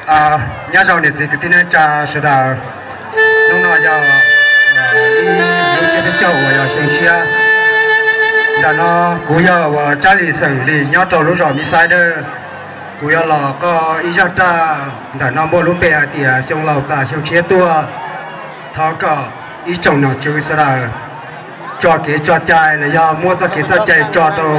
Nyob zoo niam txiv kwv tij neej tsa sawv daws, hnub no yog ib lub tsiab peb caug uas yog xyoo tshiab. Ntawm no kuv yog uas Tsab Lis xeem Lis nyob rau lub zos Mis Xais Dawb. Kuv yuav los qoj ib zaj raj ntawm no muaj lub npe hais tias xyoo laus tas xyoo tshiab tuaj. Thov kom ib tsoom nom tswv sawv daws tso kev tso cai los yog muab txoj kev txoj cai tso rau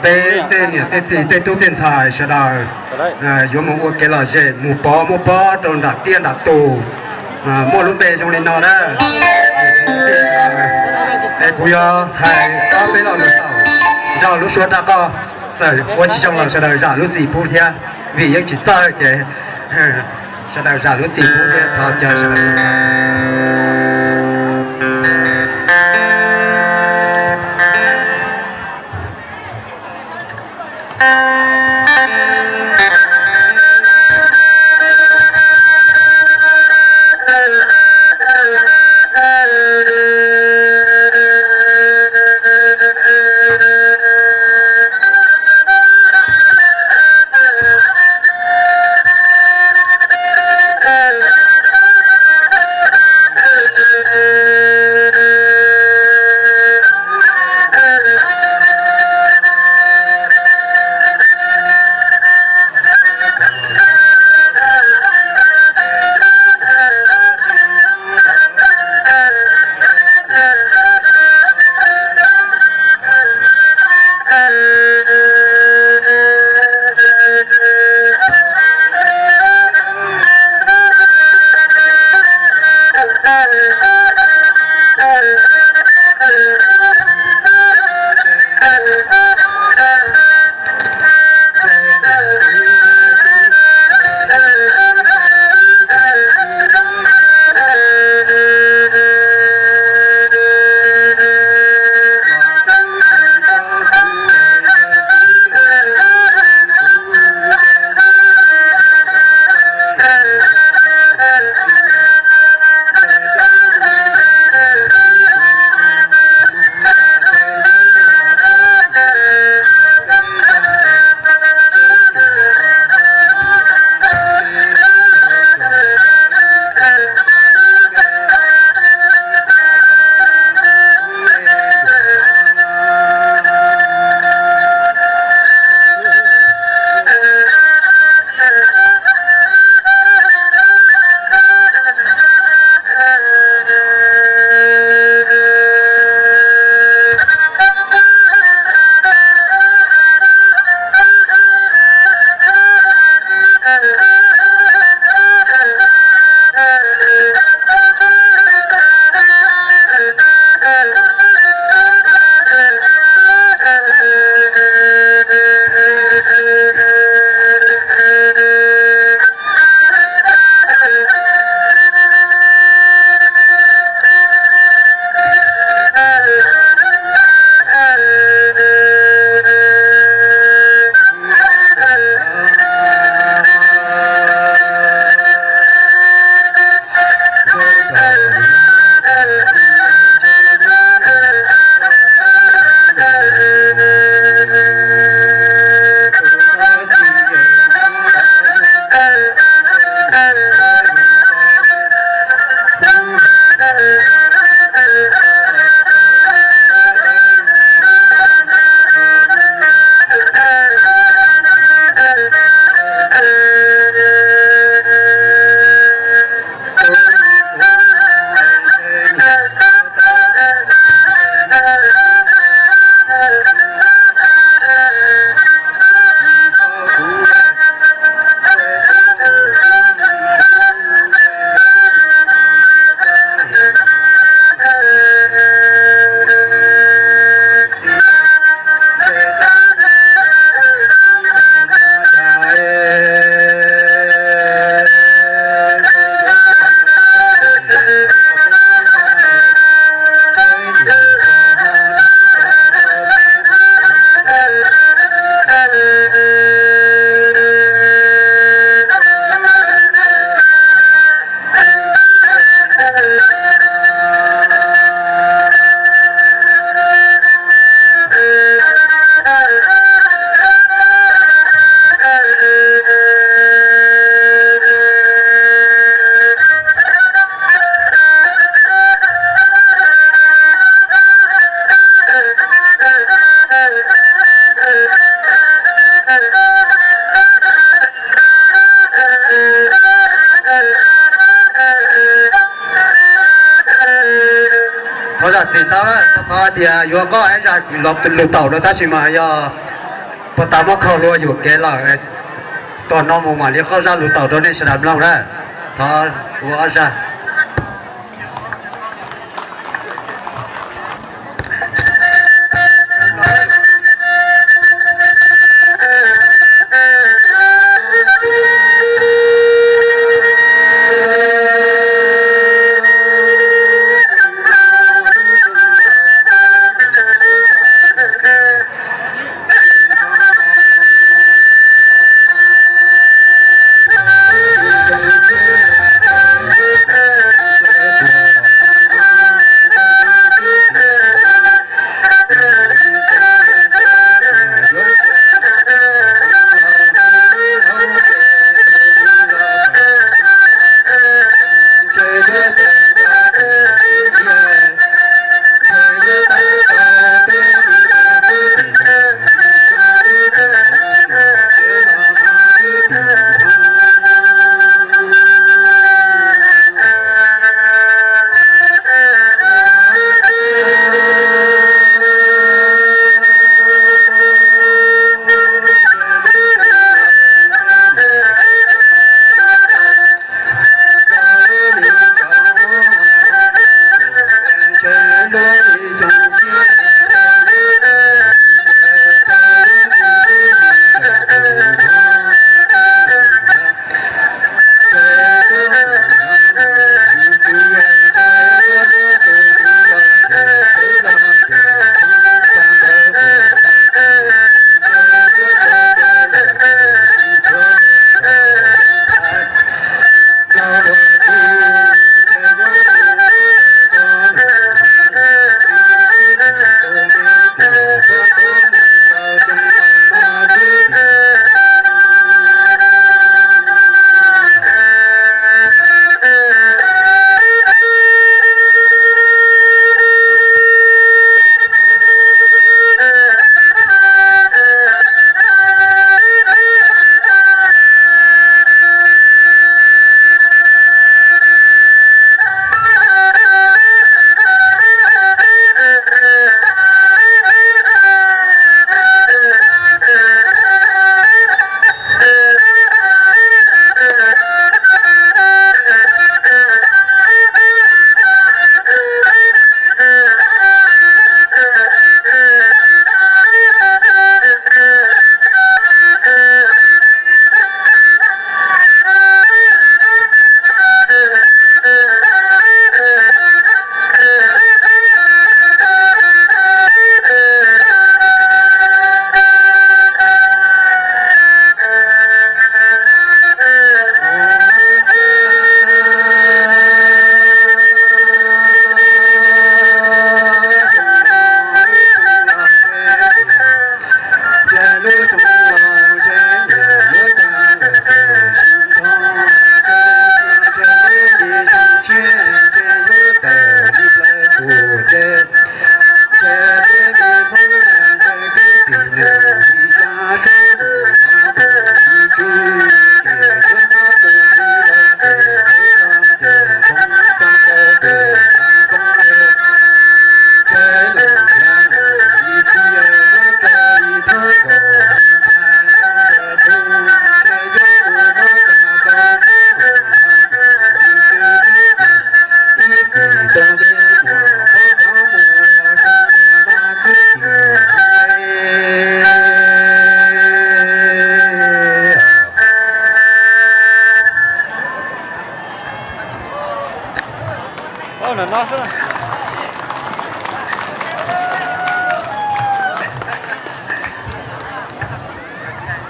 peb tej niam tej txiv tej tub tej ntxhais sawv daws yuav mus ua kev lom zem mus pov muab pob rau nram tiaj nram tus. Muaj lub npe zoo li no na. Es kuv yuav hais ob peb lo lus xaus nrog lub suab raj qoj. Txawm ua tsis zoo los sawv daws zam lub txim pub thiab, vim yeej tsis txawj ces sawv daws zam lub txim pub thiab thov caw sawv daws. Zam txim tau, rau qhov tias yuav qoj ib zaj lus taum rau tab sis mas yog puag ta muab kho hlua yuam kev lawm, tom no mus mam li qoj zaj lus taum rau nej sawv daws mloog na. Thov ua ob zaj.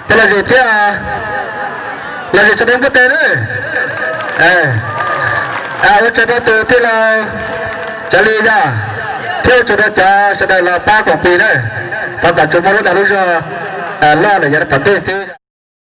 Tej los zem thiab, los zem sawv daws npua tes na. Ua tsaug rau tus tij laug Tsav Lis Yaj, thiab ua tsaug rau cov sawv daws los pab koom plis na. Thov kom tsuas muaj lub dag lub zog loj lawm yav tom ntej xwb.